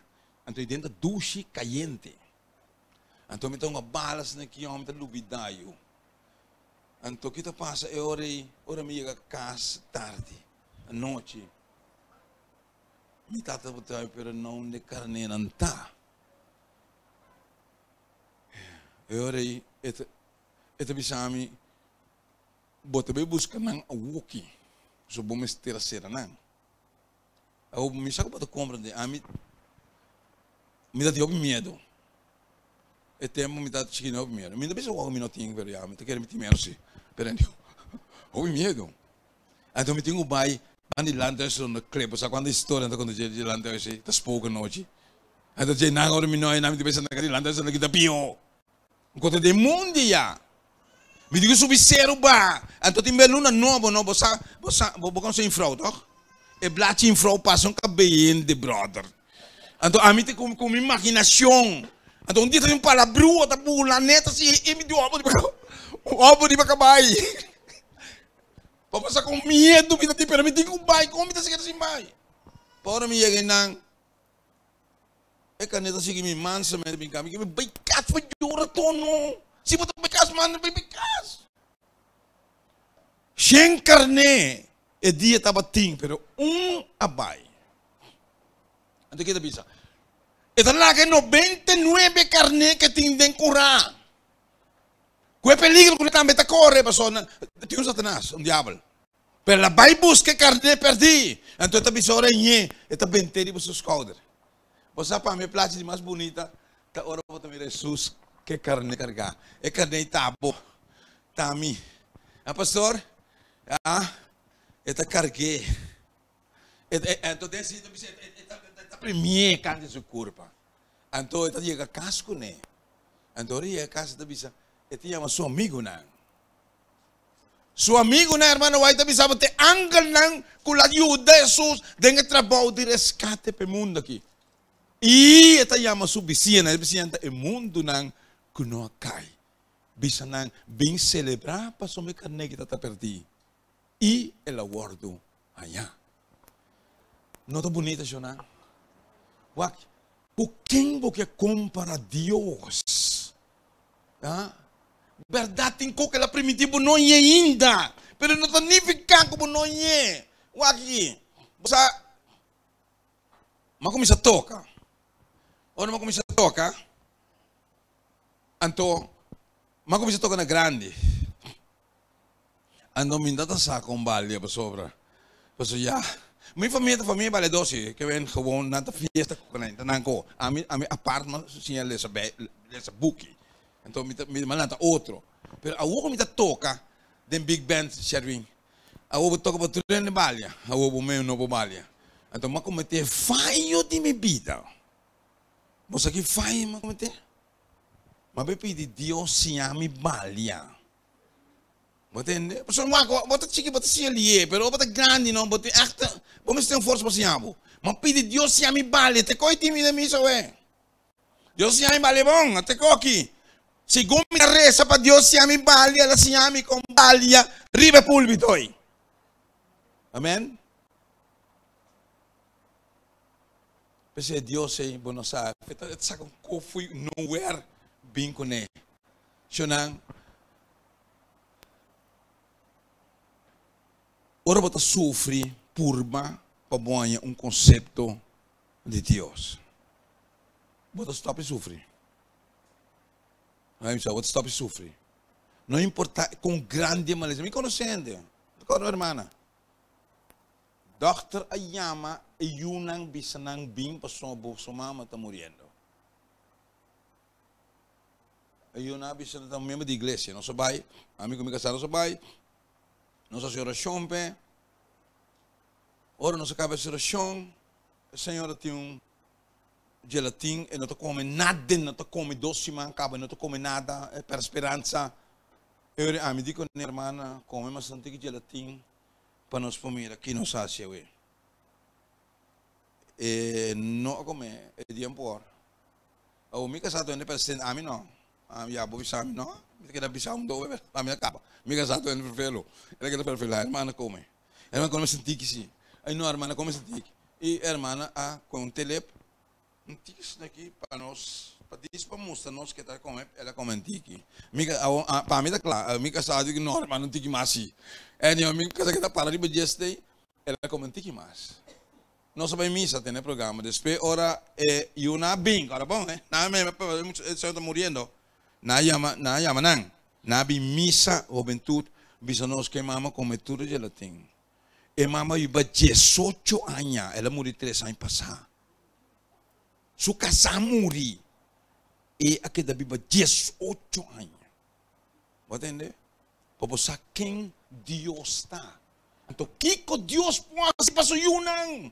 anto ei den ta dushi kayente. Anto mi ta hunga bala asina ki mi ta lubida yu. Anto ki ta pasa e ora ei ora mi yega kas tardi anochi mi tata por traha pero no unda e karnénan ta. E ora ei e ta e ta bisa mi bo ta bai buska nan awoki pasobra bo mester a sera nan. Awor mi sa ku bo ta komprende ami mi ta tin hopi miedu. E tempu mi ta chikito hopi miedu. Mi no ta bisa wou mi no tin pero ya mi ta kere mi tin miedu si. Pero anyway hopi miedu. Anto mi tin ku bai ban di lanterns rond klep. Bo sa kuantu historia nan ta konta dje lanterns ei ta spook anochi. Anto dje nan ora mi no hay nan mi ta bisa nan di lanterns nan kita pio. Un kos ta den mundi ya. Mi tin ku subi seru ba. Anto tin be luna nobo no. Bo sa, bo sa, bo konosé infrou toch? E blachi infrou pasa un kabei hende brother. Anto ami ta ku mi imaginashon. Anto un dia ta bin un palabrua ta bula net asi e mi di obo riba obo riba kabai. Pa bo sa kon miedu mi ta tin pero mi tin ku bai kon mi ta sigui sin bai. Pa ora mi yega einan e karnet a sigui mi mansamente bin kami mi bai kas pa yora tono. Si bo ta bai kas manda bai bai kas. Shen karne e dia tabatin pero un a bai. Anto ke ta bisa? E ta laga e 99 karné ke tin den kurá. Ku e peligro ku tambe ta kore pasobra tin un Satanas, un diabel. Pero el a bai buska e karné pèrdí. Anto e ta bisa ora e ñe, e ta bent'é riba su skouder. Bo sa pa mi e plachi di mas bunita ta ora bo ta mira Hesus ku e karné kargá. E karné ta bo, ta mi. A pastor? A, e ta karg'é. Anto den sitio bisa e ta premi'é kante su kurpa. Anto e ta yega kas kuné. Anto ora e yega kas e ta bisa, e ta yama su amigunan. Su amigunan, hermano White ta bisa bo, te angelnan ku la yuda Hesus den e trabou di reskate pa e mundu aki. I e ta yama su bisiñanan, e bisiñanan ta e mundunan ku no a kai. Bisa nan, bin selebrá pasobra e karné ki ta ta pèrdí. I el a wòrdu hañá. No ta bunita shona? Wak, ku ken bo ke kompara Dios? Ha? Bèrdat tin kos ku el a primintí bo no ñe ainda, pero no ta nifiká ku bo no ñe. Wak aki, bo sa, mi a kuminsá toka. Ora mi a kuminsá toka, anto mi a kuminsá toka na grandi. Anto mi ta sa kon balia pasobra pasobra ya mi famia ta famia baliador si ke wen gewoon nan ta fiesta ku nan ta nan ko ami ami apart mi a siña lesa bij lesa buki anto mi ta mi lanta otro pero awor ku mi ta toka den big band Sherwin awor bo toka bo tur hende balia awor bo mes no por balia anto mi a komete fayo di mi bida bo sa ki fayo mi a komete mi a bay pidi Dios siña mi balia. Bo tende? Pasobra wak, bo ta chiki, bo ta siña lié, pero bo ta grandi no, bo tin ègt, bo mester tin forsa pa siña bo. Ma pidi Dios siña mi bale, te koe tin mi den misa awe. Dios siña mi bale bon, a te koe aki. Segun mi ta resa pa Dios siña mi bale, el a siña mi kon balia riba e pulpito ei. Amen. P'esei Dios ei, bo no sa, e ta saka un kofo'i nowhere bin kuné. Shonnan, ora bo ta sufri, purba pa bo haña un konsepto di Dios. Bo ta stòp di sufri. Bo ta stòp di sufri. No importá kon grandi e malesa. Mi konosé hende, mi konosé un hermana. Dòkter a yama e yunan bisa nan bin pasobra bo su mama ta muriendo. E yunan a bisa nan ta un miembro di iglesia. Nos a bai, ami ku mi kasá nos a bai, nos a hasi orashon p'e. Ora nos a kaba hasi orashon, e señora tin un gelatin, e no ta kome nada, e no ta kome dos siman kaba, e no ta kome nada, e pèrdè speransa. E ora ami di ku ne, hermana, kome mas tantu ki gelatin pa nos por mira ki nos hasi awe. E no a kome e dia por. Awor mi kasá tende presidente, ami no. Ami ya bo bisa mi no. Mi ta keda bisa un dobe pero ami a kaba. Mi kasá tende ferfelu. El a keda ferfelá, hermana kome. Hermana kome sinti ki si. Ay no hermana kome sinti ki. I hermana a kome un telep, un tiki sneki pa nos, pa dis pa mustra nos ke ta kome, el a kome un tiki. Mi ka, awor pa mi ta kla, mi kasá di no hermana un tiki mas si. Anyhow mi kasá keda para riba dje stei, el a kome un tiki mas. Nos a bai misa tene programa despues ora e yuna a bin ora bon eh nan a meme e mucha e señor ta muriendo nan a yama nan a yama nan nan a bin misa hobentud bisa nos ke mama come tur e gelatin e mama biba diesocho aña el a muri tres aña pasa su casa a muri e a keda biba diesocho aña. Bo a tende? Pa bo sa ken Dios ta. Anto kiko Dios por hasi pa su yunan?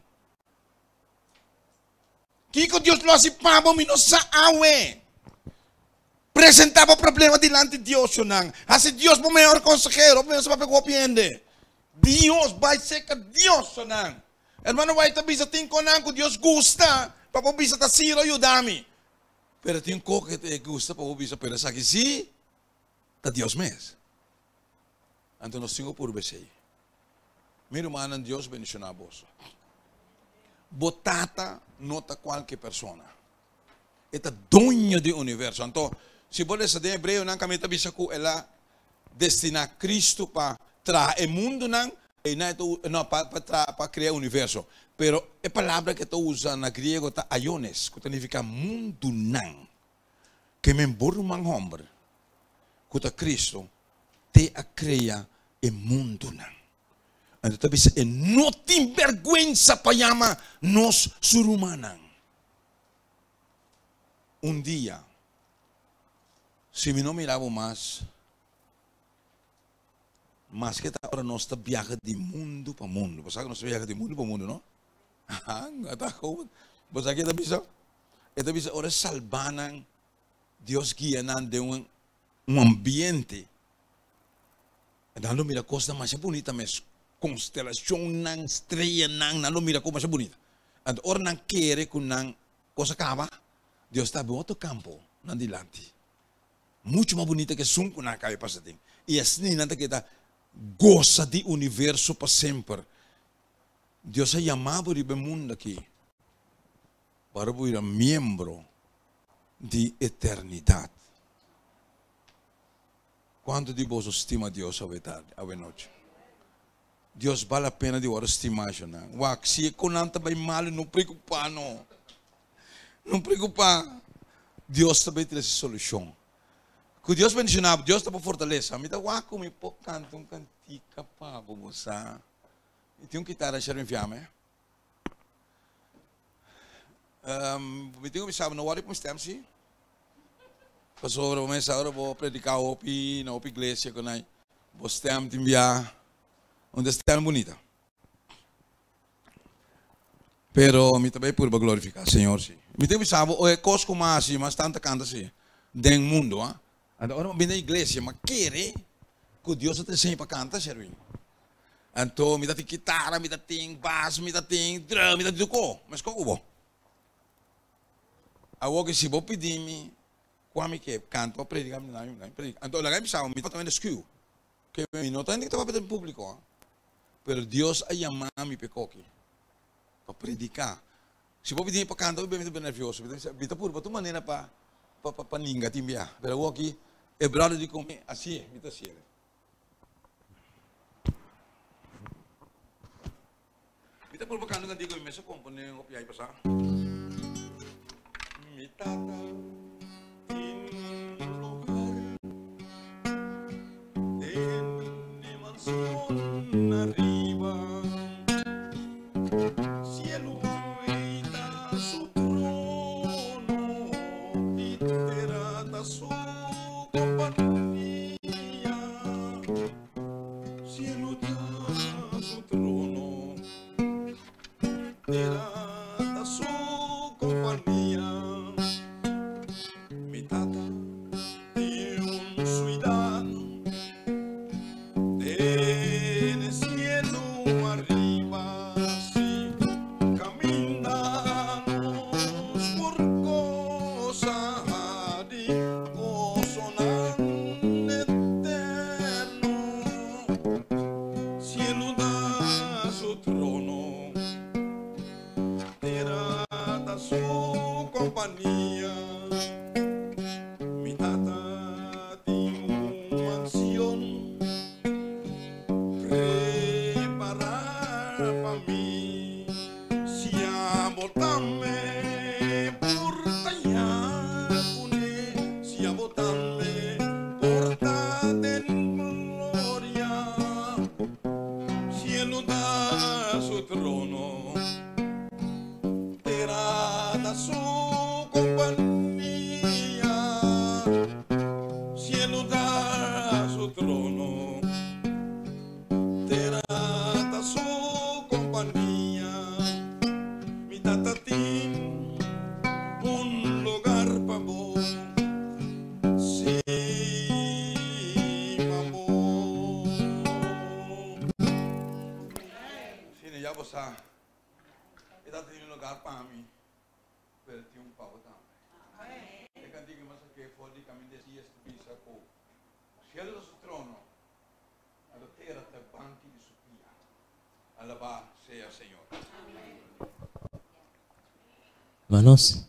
Kiko Dios lo hasi pa bo? Mi no sa awe. Presentá bo problema dilanti Dios, shonnan. Hasi Dios bo mehor konsehero. Bo mester papia ku hopi hende. Dios, bai serka Dios, shonnan. Hermano White ta bisa tin konan ku Dios gusta pa bo bisa ta siro yuda mi. Pero tin kos ku e gusta pa bo bisa pero esaki si ta Dios mes. Anto nos tin ku purba esei. Mi rumannan Dios bendishoná boso. Bo tata no ta kualke persona. E ta doño di universo. Anto si bo lesa den Hebreonan kaminda ta bisa ku el a destiná Kristu pa traha e mundunan, einan e ta usa, no, pa pa traha, pa krea universo. Pero e palabra ku e ta usa na griego ta aiones, ku ta nifiká mundunan. Ke men bo ruman hòmber, ku ta Kristu, te a krea e mundunan. Anto ta bisa e no tin bèrgwensa pa yama nos su rumannan. Un dia, si mi no mira bo mas, maske ta ora nos ta biaha di mundu pa mundu. Bo sa ku nos ta biaha di mundu pa mundu, no? Ta hopi. Bo sa ke e ta bisa? E ta bisa ora e salba nan, Dios guia nan den un un ambiente. Nan lo mira kosnan masha bunita mes, konstelashonnan, streanan, nan lo mira kos masha bunita. Anto ora nan kere ku nan kos a kaba, Dios ta habri un otro kampo nan dilanti, muchu mas bunita ku esun ku nan a kaba pasa den. I asina nan ta keda gosa di universo pa semper. Dios a yama bo riba e mundu aki para bo bira miembro di eternidat. Kuantu di boso stima Dios awe tardi, awe nochi? Dios bal la pena di wòrdu stimá, shonnan. Wak, si e konan ta bai malu, no preokupá no. No preokupá. Dios ta bai trese solushon. Ku Dios bendishoná bo, Dios ta bo fortalesa. Mi ta wak ku mi por kanta un kantika pa bo, bo sa. Mi tin un kitara Sherwin Fiame. Mi tin ku bisa bo, no wòri pa mi stèm si. Pasobra bo mester ora bo prediká hopi na hopi iglesia ku nai, bo stèm tin bia un ta stèm bunita. Pero mi ta bai purba glorifiká Señor si. Mi tin ku bisa bo e kos ku mi a hasi mas tantu kanta si den mundu a. Anto ora mi a bini na iglesia mi a kere ku Dios a ta enseña pa kanta Sherwin. Anto mi ta tin kitara, mi ta tin bas, mi ta tin drum, mi ta tin tur ko. Meskos ku bo. Awor ke si bo pidi mi kua mi ke kanta o predika, mi na predika. Anto laga mi bisa bo, mi tabata mende skuw. Ke mi no ta hende ku ta papia den publiko, pero Dios a yama mi pa e koki, pa predika. Si bo pidi mi pa kanta, mi ta bira nervioso. Mi ta bisa, mi ta purba tur manera pa pa ninga tin bia. Pero awor aki e brother di ku mi, asi mi ta hasiel. Mi ta purba kanta kantiga mi mes a komponé hopi aña pasá. Mi tata tin un lugar den e mansion ariba. Cielo ei ta su trono i tera ta su kompania. Cielo ta su trono, tera ta su compania. Mi tata tin un suidad den e cielo ariba, si caminda nos por goza di gozonan eterno. Cielo ta su trono, tera ta su compania. Mi tata tin un mansion prepara pa mi. Si abo tambe por ta ya kuné, si abo tambe por ta den gloria, cielo ta su trono, tera ta su compania, cielo ta su trono. Tera ta su kompania. Mi tata tin un lugar pa bo. Sa, e ta tin un lugar pa mi, pero tin un pa bo tambe. E kantika mas ake for di kaminda e sies ta bisa ku cielo ta su trono, anto tera ta e banki di su pia. Alabá sea Señor. Hermanos,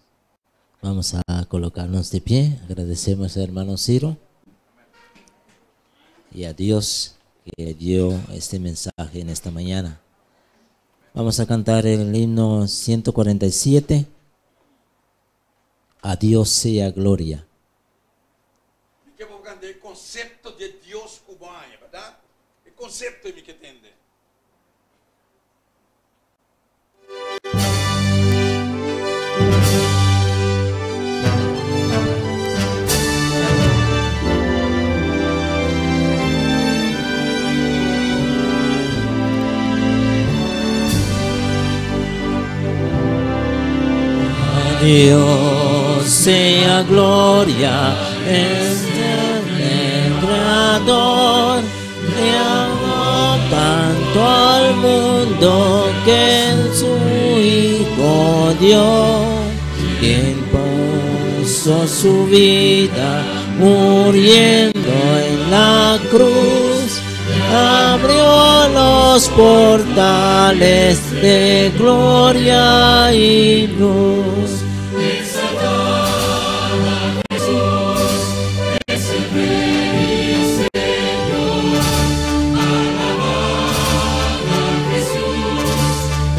vamos a colocarnos de pie. Agradecemos al hermano Ciro y a Dios que dio este mensaje en esta mañana. Vamos a cantar el himno 147. A Dios sea gloria. Mi ke bo kanta e konsepto di Dios ku bo haña, bèrdat? E konsepto ei mi ke tende. A Dios sea gloria, es el Creador, le amó tanto al mundo que en su Hijo dio, quien puso su vida muriendo en la cruz, abrió los portales de gloria y luz.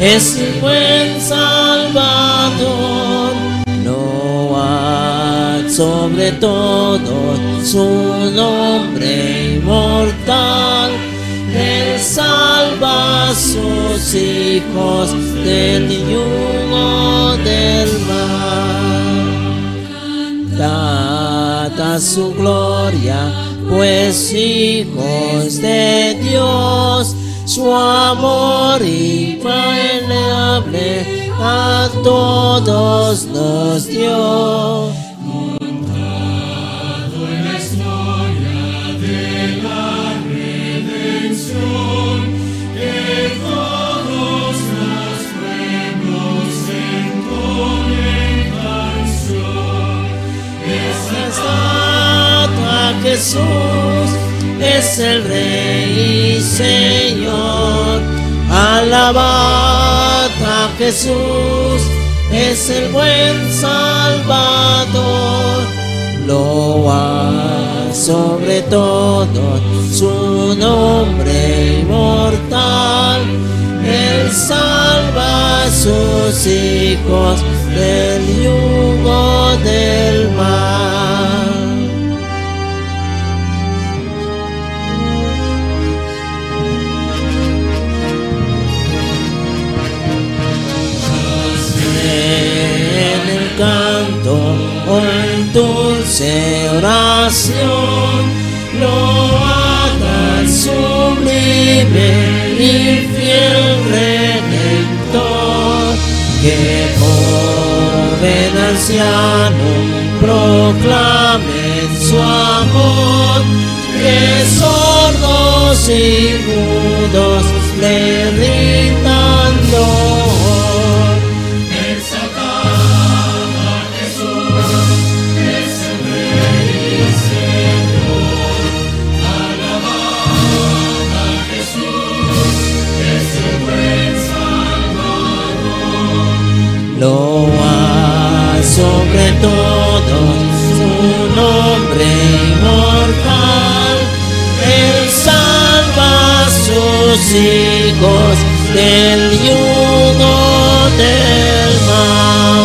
Es el buen Salvador, load sobre todo su nombre inmortal. Él salva a sus hijos del yugo del mal. Cantad a su gloria, pues hijos de Dios, su amor impeleable a todos nos dio. Contado en la historia de la redención, que todos los pueblos entonen canción. Exaltad a Jesús, es el Rey y Señor. Alabad a Jesús, es el buen Salvador. Load sobre todo su nombre inmortal. Él salva a sus hijos del yugo del mal. En el canto o en dulce oración, load al sublime y fiel Redentor, que joven anciano proclamen su amor, que sordos y mudos le rindan loor. Exaltad a Jesús, es el Rey y Señor. Alabad a Jesús, es el buen Salvador. Load sobre todo su nombre inmortal. Él salva a sus hijos del yugo del mal.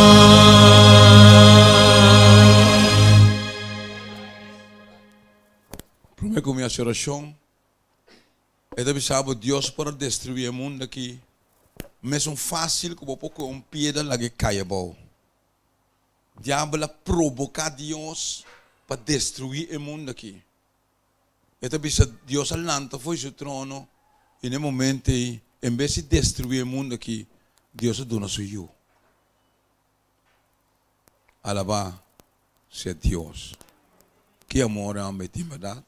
Promé ku mi hasi orashon, e ta bisa bo Dios por a destruí e mundu aki mesun fásil ku bo por kohe un piedra laga e kai abou. Diabel a proboká Dios pa destruí e mundu aki. E ta bisa Dios a lanta for di su trono i na e momento ei, en bes di destruí e mundu aki, Dios a duna su Yu. Alabá sea Dios. Ki amor e homber tin, bèrdat?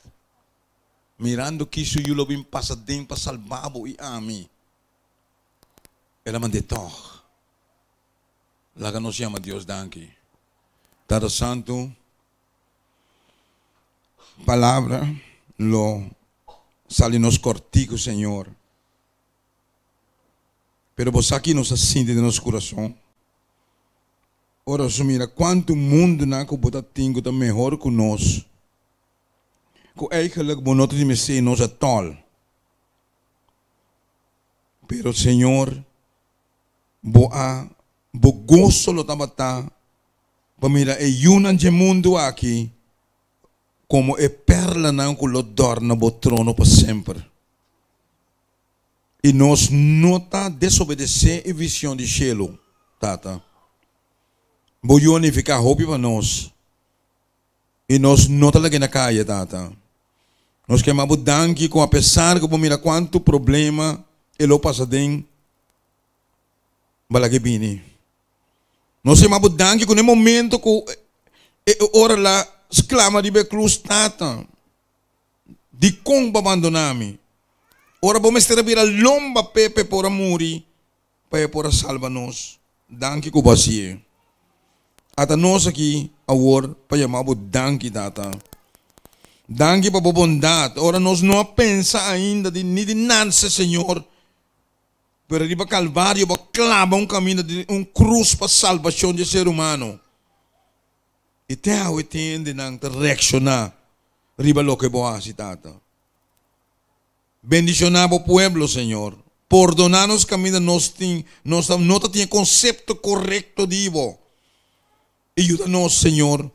Mirando ki su Yu lo bin pasa den pa salba bo i ami. El a mand'é tòg. Laga nos yama Dios danki. Tata Santu, palabra lo sali nos kòrtiku, Señor. Pero bo sa ki nos a sinti den nos kurason ora nos mira kuantu mundunan ku bo ta tin ku ta mehor ku nos, ku eigenlijk bo no ta di mester nos atòl. Pero Señor, bo a bo goso lo tabata pa mira e yunan dje mundu aki komo e perlanan ku lo dòrna bo trono pa semper. I nos no ta desobedesé e vision di shelu, Tata. Bo yu a nifiká hopi pa nos, i nos no ta lag'é na kaya, Tata. Nos ke yama bo danki ku apesar ku bo mira kuantu problema e lo pasa den, bo a lag'é bini. Nos yama bo danki ku na e momento ku e ora la sklama riba e krus, Tata, Dikon bo a bandoná mi? Ora bo mester a bira lomba p'e p'e por a muri, pa e por a salba nos. Danki ku bo hasié. Ata nos aki awor pa yama bo danki, Tata. Danki pa bo bondat. Ora nos no a pensa ainda di ni di nanse, Señor, pero riba Kalvario bo a klaba un kaminda di un krus pa salbashon di e ser humano. I te awe tin hendenan ta reakshoná riba loke bo hasi, Tata. Bendishoná bo pueblo, Señor. Pordoná nos kaminda nos tin, nos ta, no ta tin e konsepto korekto di bo. I yuda nos, Señor,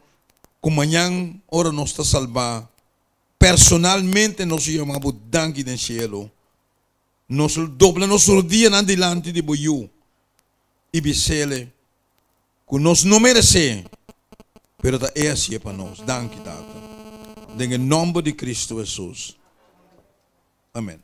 ku mañan ora nos ta salbá, personalmente nos lo yama bo danki den shelu. Nos lo dobla nos rodianan dilanti di bo Yu i bis'Ele, Ku nos no meresé, pero ta E hasié pa nos. Danki, Tata. Den e nòmber di Kristu Hesus. Amen.